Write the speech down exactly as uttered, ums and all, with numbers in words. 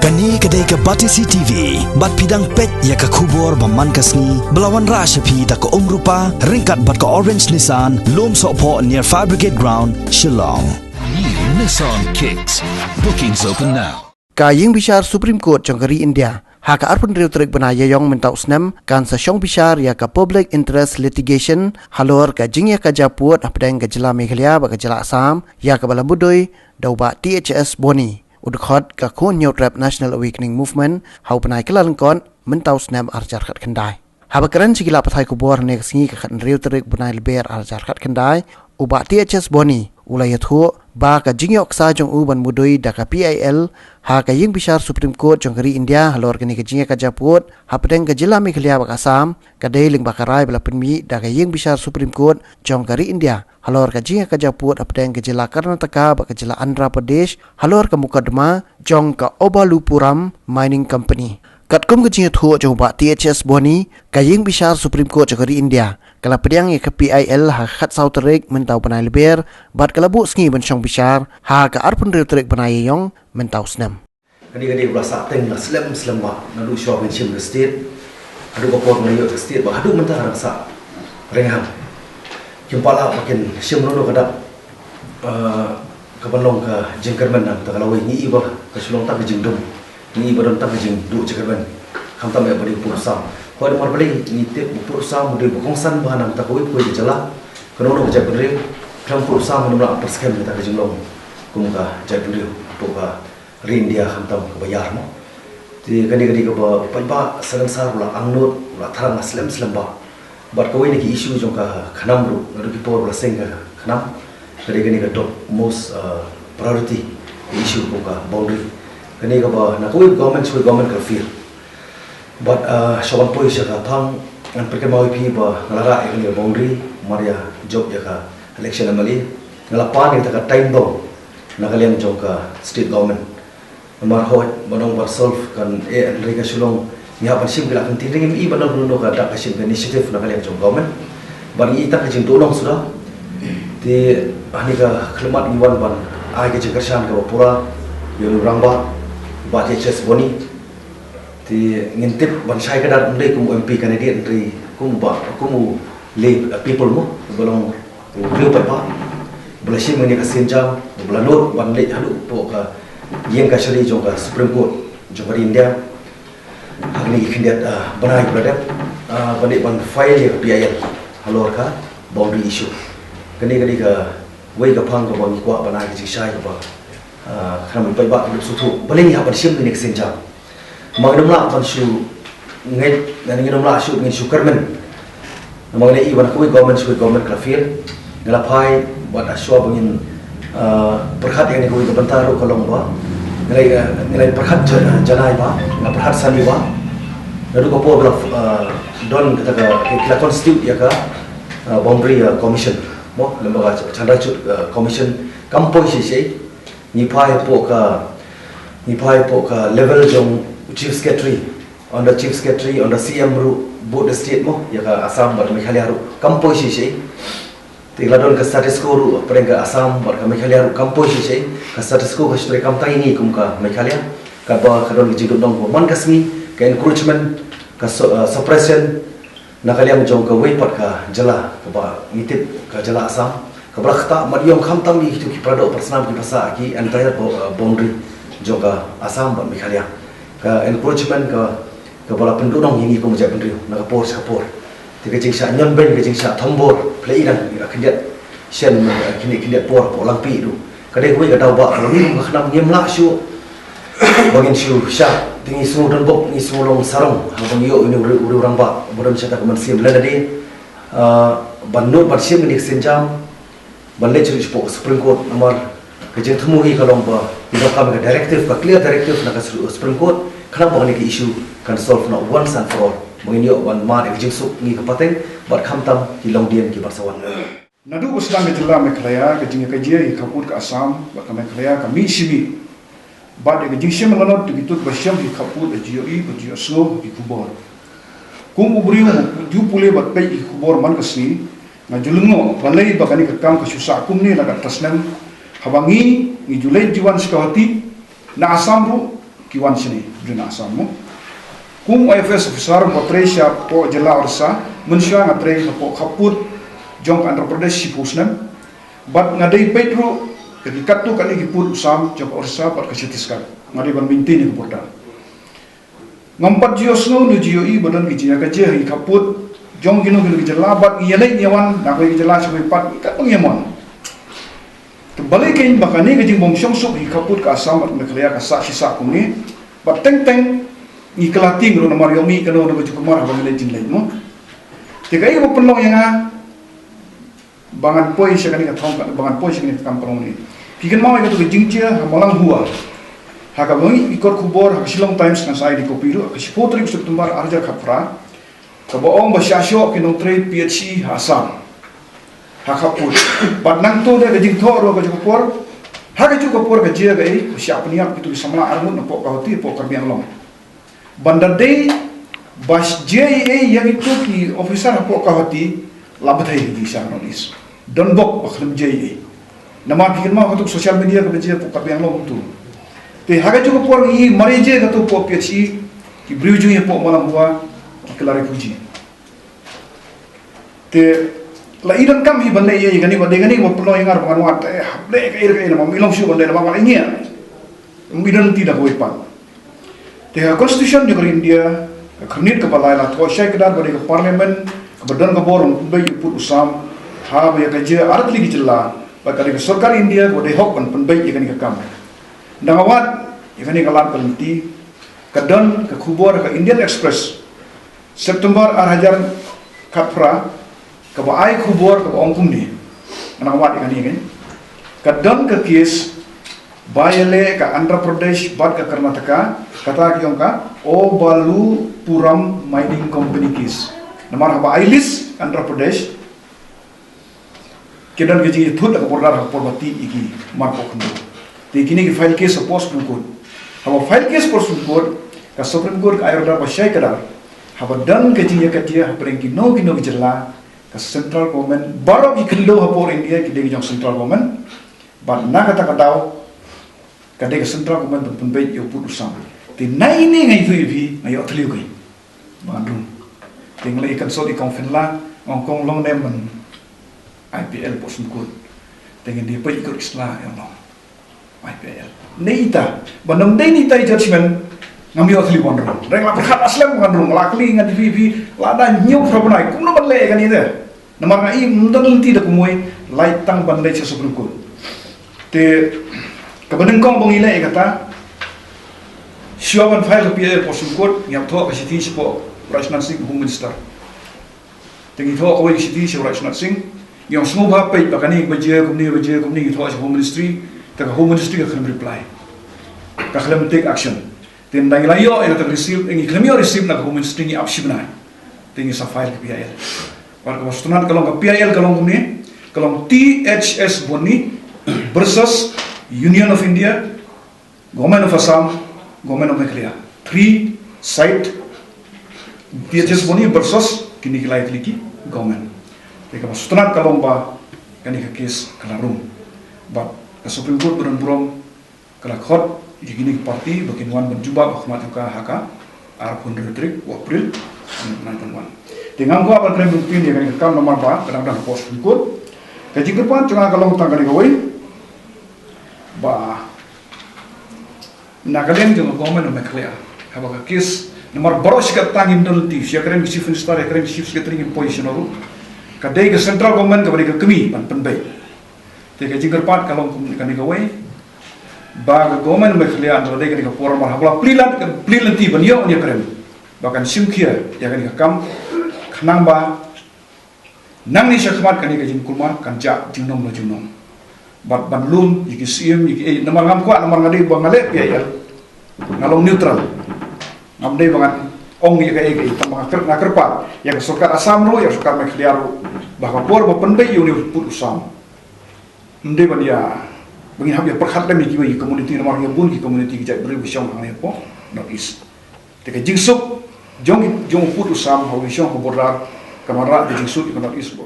Kane ka dei ka Batesi T V, bad phi dang peit ïa ka khubor ba man ka sngi, ba la wanrah sha phi da ka Umrupa, ryngkat bad ka Orange Nissan, Lumsohphoh near Fire Brigade Ground, Shillong. New Nissan Kicks. Bookings open now. Ka ïing bishar Supreme Court jong ka ri India, ha ka arphew hynriew tarik bnai Ïaïong mynta u snem, kan sa shong bishar ïa ka public interest litigation, halor ka jingïakajia pud hapdeng ka jylla Meghalaya bad ka jylla Assam, ïa kaba la mudui da u Bah T H S Boni, u dkhot ka Khynñiewtrep National Awakening Movement, ha u bnai Kyllalyngkot mynta u snem ar hajar khatkhyndai. Haba kren sha ki lad pathai khubor ha kane ka sngi ka khathynriew tarik bnai Lber ar hajar khatkhyndai, u Bah T H S Boni u la ïathuh ba ka jingïoh ksa jong u ban mudui da ka P I L ha ka ïing bishar Supreme Court jong ka ri India halor kane ka jingïakajia pud hapdeng ka jylla Meghalaya bad ka Assam, ka dei lyngba ka rai ba la pynmih da ka ïing bishar Supreme Court jong ka ri India halor ka jingïakajia pud hapdeng ka jylla Karnataka bad ka jylla Andhra Pradesh halor ka mukotduma jong ka Obalupuram Mining Company. Katkum ka jingïathuh jong u Bah T H S Boni, ka ïing bishar Supreme Court jong ka ri India ka la pdiang ïa ka P I L ha ka khatsaw tarik mynta u bnai Lber, bad ka la buh sngi ban shong bishar ha ka arphew hynriew tarik bnai Ïaïong mynta u snem. Kane ka dei kaba la sah teng, la slem slem bha, naduh shuwa ba ngin shim ka state haduh ka por ba ngin ïoh ka state, bad haduh mynta ka dang sah reng hang. Kim pat lah ba kin shim ruh ka dak, ah, kaba long ka jingkyrmen. Nangta ka lawei ngi i ba ka shu long tang ka jingdum, ngi i ba don tang ka jingduh jingkyrmen. Khamtam ïa ba dei u pud u sam. Hooid, namar balei? Ngi tip ba u pud u sam u dei ba kongsan bha, nangta kawei kawei ka jylla, kano kano ka jaitbynriew, khlem pud u sam ym lah ban pyrskhem ïa kata ka jinglong kum ka jaitbynriew hapoh ka ri India, khamtam kaba ïar mo. Te kane ka dei kaba u paidbah Salensar u la angnud, u la thrang, la slem slem bha. Bad kawei na ki issue jong ka KHNAM ruh, naduh ki por ba la seng ka KHNAM, ka dei kane ka top most, uh, priority issue kum ka boundary. Kane kaba na kawei ka government sha kawei ka government ka la fail. Bad, uh, shuwa ban poi sha ka phang, ngan pynkynmaw ïa phi ba nga la rah ïa kane ka boundary mar ïa jop ïa ka election M L A. Nga la pan ïa kata ka time bomb na ka liang jong ka state government. Namar hooid, ban ong ban solve kan eh, hynrei ka shu long ngi hap ban shim ki lad kyntien, hynrei ngim i ba don kano kano ka dak ka shim ka initiative na ka liang jong government. Bad ngi i tang ka jingduhnong suda. Te ha kane ka khyllipmat ngi wan ban ai ka jingkyrshan kaba pura ïa u rangbah Bah T H S Boni. Te ngin tip ban shai kdar, ym dei kum u M P candidate, hynrei kum u ba, kum u lay people mo, ba long u briew paidbah ba la shim ïa kane ka sienjam, ba la nud ban leit haduh hapoh ka ïing kashari jong ka Supreme Court jong ka ri India ha kine ki khyndiat, ah, bnai ba la dep, ah, ban leit ban file ïa ka P I L halor ka boundary issue. Kane ka dei kawei ka phang kaba ngi kwah ban ai ka jingshai kaba, ah, khnang ba paidbah kin ïoh sngewthuh balei ngi hap ban shim ïa kane ka sienjam. Ma ngin ym lah ban shu ngeit, ngin ym lah shu, ngin shu kyrmen. Namar nga i ba na kawei government sha kawei government ka la fail. Nga la phai bad shuwa ba ngin, ah, pyrkhat ïa kane kawei ka bynta ruh ka long ba nga la, ah, nga la pyrkhat ja-, janai ba, nga la pyrkhat sani ba naduh ka por ba la, ah, don kata ka, ki la constitute ïa ka, ah, boundary, ah, commission mo, lem bad ka Chandrachud, ah, commission, kam poi shisha. Ngi phai hapoh ka, ngi phai hapoh ka level jong Chief Secretary, under Chief Secretary, under C M ruh, both the state mo, ïa ka Assam bad Meghalaya ruh kam poi shisha. Te la don ka status quo ruh hapdeng ka Assam bad ka Meghalaya ruh kam poi shisha. Ka status quo ka shu treikam tang ïa ngi kum ka Meghalaya, kaba ka don ka jingduhnong ba man ka sngi, ka encroachment, ka su-, uh, suppression na ka liang jong kawei pat ka jylla kaba ngi tip, ka jylla Assam, kaba la ktah mat ïong khamtam ïa kito ki paradoh parasnam kiba sah ha ki entire bo-, uh, boundary jong ka Assam bad Meghalaya. Ka encroachment ka, kaba la pynduhnong ïa ngi kum ka jaitbynriew na ka por sha ka por. Te ka jingshah ñion beiñ, ka jingshah thombor, phi la i nang ïa ka khyndiat shen, eh, khyndiat, khyndiat por hapoh Langpih ruh. Ka dei kawei ka daw ba ka long, ngi kum ka KHNAM ngim lah shuh ba ngin shu shah. Te ngi sngew donbok, ngi sngew long sarong haba ngi ïoh ïa une u riew, u riew rangbah ba don sha kata ka mynsiem lane, ah, ban nud ban shim ïa kane ka sienjam ban leit sha, shapoh ka Supreme Court. Namar ka jingthmu hi ka long ba ngi donkam ka directive, ka clear directive na ka Su-, Supreme Court, khnang ba kane ka issue kan solve noh once and for all, ba ngin ïoh ban mad ïa ka jingsuk ngi ka pateng bad khamtam ki longdien kiban sa wan. Naduh ba sdang ka jylla Meghalaya, ka jingïakajia ïa ka khappud ka Assam bad ka Meghalaya ka mih shi mih. Bad ïa ka jingshim lanot ïa kito kiba shem ïa ka khappud, ha ju ïohi bad ju ïohsngew ïa ki khubor. Kum u briew ba ju pule bad peit ïa ki khubor man ka sngi, nga ju lyngngoh balei ba kane ka kam ka shu sah kumne la katta snem. Haba ngi, ngi ju leit ju wan sha Guwahati na Assam ruh, ki wan shane, briew na Assam mo. Kum I F S officer ba trei shapoh jylla Orissa, mynshuwa nga trei hapoh khappud jong ka Andhra Pradesh shiphew snem. Bad nga dei peit ruh ïa ki katto katne ki pud u sam jong ka Orissa bad ka Chhattisgarh. Nga dei ban maintain ïa ka border. Ngam pat ju ïohsngew ne ju ïohi ba don ki jingïakajia ha ki khappud jong kino kino ki jylla bad ngi ïaleit ngi ïawan na kawei ka jylla sha kawei pat, ngi kat ba ngi ïamon. Te balei kein ba kane ka jingbym shongsuk ha ki khappud ka Assam bad Meghalaya ka sah shi sah kumne? Bad teng teng ngi kylla tieng ruh namar ïoh mih kano kano ka jingkulmar haba ngi leit jingleit mo. Te kaei kaba pynlong ïa nga ba ngan poi sha kane ka thong, ba ngan poi sha kane ka kam pynlong ne? Phi kynmaw ïa kato ka jingjia ha Malang Hua, ha kaba ngi i kot khubor ha ka Shillong Times, ngan sa ai da ka copy ruh, ha ka shiphew tarik September ar hajar khatphra, kaba ong ba shah shoh ki nongtrei P H E ha Assam, ha khappud. Bad nangta de ka jingthoh ruh ha kajuh ka por, ha kajuh ka por ka jia kaei, ba shah pynïap kito ki samla arngut napoh Guwahati hapoh Karbi Anglong. Ban da dei ba jia eiei ïa kito ki officer hapoh Guwahati, la bthei hi ki sha North East. Don bok ba khlem jia eiei. Namar phi kynmaw kato ka social media kaba jia hapoh Karbi Anglong kumto. Te ha kajuh ka por ngi mar ïa jia kato hapoh P H E, ki briew jong ngi hapoh Malang Hua ki kylla refugee. Te la i donkam hi ban leh ïa kane, ba dei kane ba pynlong ïa nga ba ngan wad, eh, hap leh kaei kaei, namar ym i long shuh ban leh, namar ngan ïa ngi, ym i don lynti da kawei pat. Te ka Constitution jong ka ri India, ka khyrnit kaba lai, la thoh shai kdar ba dei ka Parliament kaba don ka bor ban pynbeit ïa u pud u sam ha ba ïa ka jia artylli ki jylla, bad ka dei ka sorkar India kaba dei hok ban pynbeit ïa kane ka kam. Nda nga wad ïa kane ka lad ka lynti, ka don ka khubor ha ka Indian Express, September ar hajar khatphra, kaba ai khubor kaba ong kumne. Nda nga wad ïa kane, ka don ka case ba ïaleh ka Andhra Pradesh bad ka Karnataka, kata ka ong ka Obalupuram Mining Company case. Namar haba ai list Andhra Pradesh, ki don ka jingïathut da ka border ha ka por ba tih ïa ki marpoh khyndew. Te kine ki file case hapoh Supreme Court. Haba file case hapoh Supreme Court, ka Supreme Court ka ai order ba shai kdar, haba don ka jingïakajia hapdeng kino kino ki jylla, ka central government, baroh ki khyndew hapoh India ki dei ki jong central government. Bad na kata ka daw ka dei ka central government ban pynbeit ïa u pud u sam. Te na ine nga ïathuh ïa phi, nga ïoh thliew kein ba ngan rung. Te nga la ïa consult ïa i Kong Phin Lah, nga ong Kong, long ne em ban I P L hapoh Supreme Court? Te ngin ïa peit ïa i Court ki sla, ïa long I P L. Ne ita, ba nym dei ne ita i judgment, ngam ïoh thliew ban rung. Hynrei nga la pyrkhat la slem ban rung, la kylli, ngan ïathuh ïa phi, lada hynñiew phra bnai kumno ban leh ïa kane te. Namar nga i ym don lynti da kumwei, lait tang ban leit sha Supreme Court. Te kaba nyngkong ba ngi leh ïa kata, shuwa ban file ka P I L hapoh Supreme Court, ngi hap thoh ka shithi shapoh u Rajnath Singh, Home Minister. Te ngi thoh kawei ka shithi sha u Rajnath Singh, ngi ong sngewbha peit ba kane ba jia kumne, ba jia kumne, ngi thoh sha Home Ministry, te ka Home Ministry ka khlem reply, ka khlem take action. Te ynda ngi la ïoh ïa kata ka receipt, ngi khlem ïoh receipt na ka Home Ministry, ngi ap shi bnai. Te ngi sa file ka P I L. Bad kaba sngewtynnat ka long, ka P I L ka long kumne, ka long T H S Bonni versus Union of India, Government of Assam, Government of Meghalaya. Three side, T H S Bonni versus kine ki lai tylli ki government. Te kaba sngewtynnat ka long ba kane ka case ka la rung. Bad ka Supreme Court ba don burom ka la khot ïa kine ki party ba kin wan ban jubab ha khmat jong ka ha ka arphew hynriew tarik u April, nine one one. Te ngam kwah ban kren bun ïa kane ka kam namar ba ka dang don hapoh Supreme Court. Ka jingkyrpad jong nga ka long tang kane kawei, ba na ka liang jong ka government of Meghalaya, haba ka case, namar baroh shi katta ngim don lynti, shi ïakren ka Chief Minister, ïakren ka Chief Secretary, ngim poi shano ruh. Ka dei ka central government kaba dei ka kmie ban pynbeit. Te ka jingkyrpad ka long kum kane kawei, ba ka government of Meghalaya, ynda la dei kane ka por, namar haba la plie lad, ka plie lynti ban ïoh ïakren, ba kan shim khia ïa kane ka kam, khnang ba nangne sha khmat kane ka jingkulmar kan jah jingnom la jingnom. Bad ban lum ïa ki syiem, ïa ki, eh, namar ngam kwah, namar nga dei ba nga leh P I L, nga long neutral. Ngam dei ba ngan ong ïa kaei kaei, tang ba nga kyr-, nga kyrpad ïa ka sorkar Assam ruh, ïa ka sorkar Meghalaya ruh, ba ka por ba pynbeit ïa une u pud u sam, ym dei ban ïa, ba ngin hap ïa pyrkhat lem ïa kiwei ki community, namar ïa bun ki community ki jaitbynriew ki shong hangne hapoh North East. Te ka jingsuk jong ki, jong u pud u sam ha u shong ha ka border, ka wanrah ka jingsuk ïa ka North East.